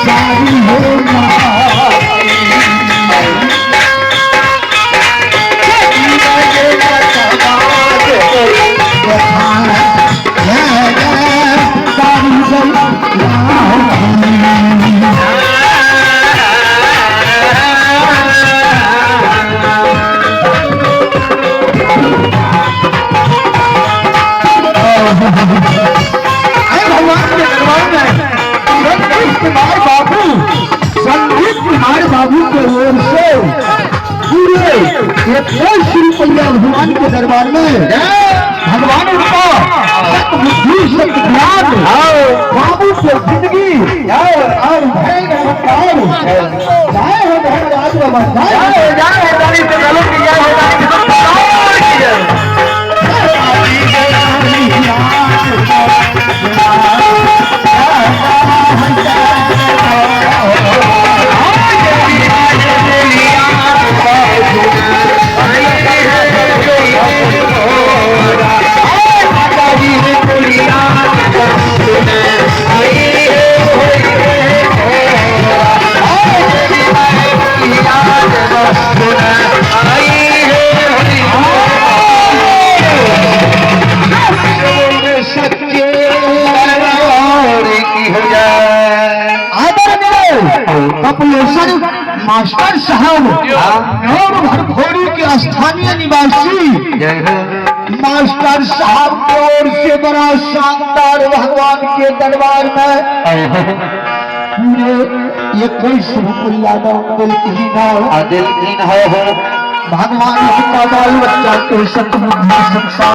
सारी हो भगवान के दरबार में संदीप कुमार बाबू, संदीप कुमार बाबू के ओर से पूरे 21 रुपया भगवान के दरबार में। भगवान उनका सत बुद्धि सत ज्ञान बाबू के जिंदगी और जय हो धर्मराज बाबा, जय हो जय हो रानी से गलों की जय हो, रानी की जय हो। कपलेश्वर मास्टर साहब और भरभोरी के स्थानीय निवासी मास्टर साहब की ओर से बड़ा शानदार भगवान के दरबार में पूरे 21 रुपया दिल हो भगवान का बाल बच्चा के सतबुद्धि संसार।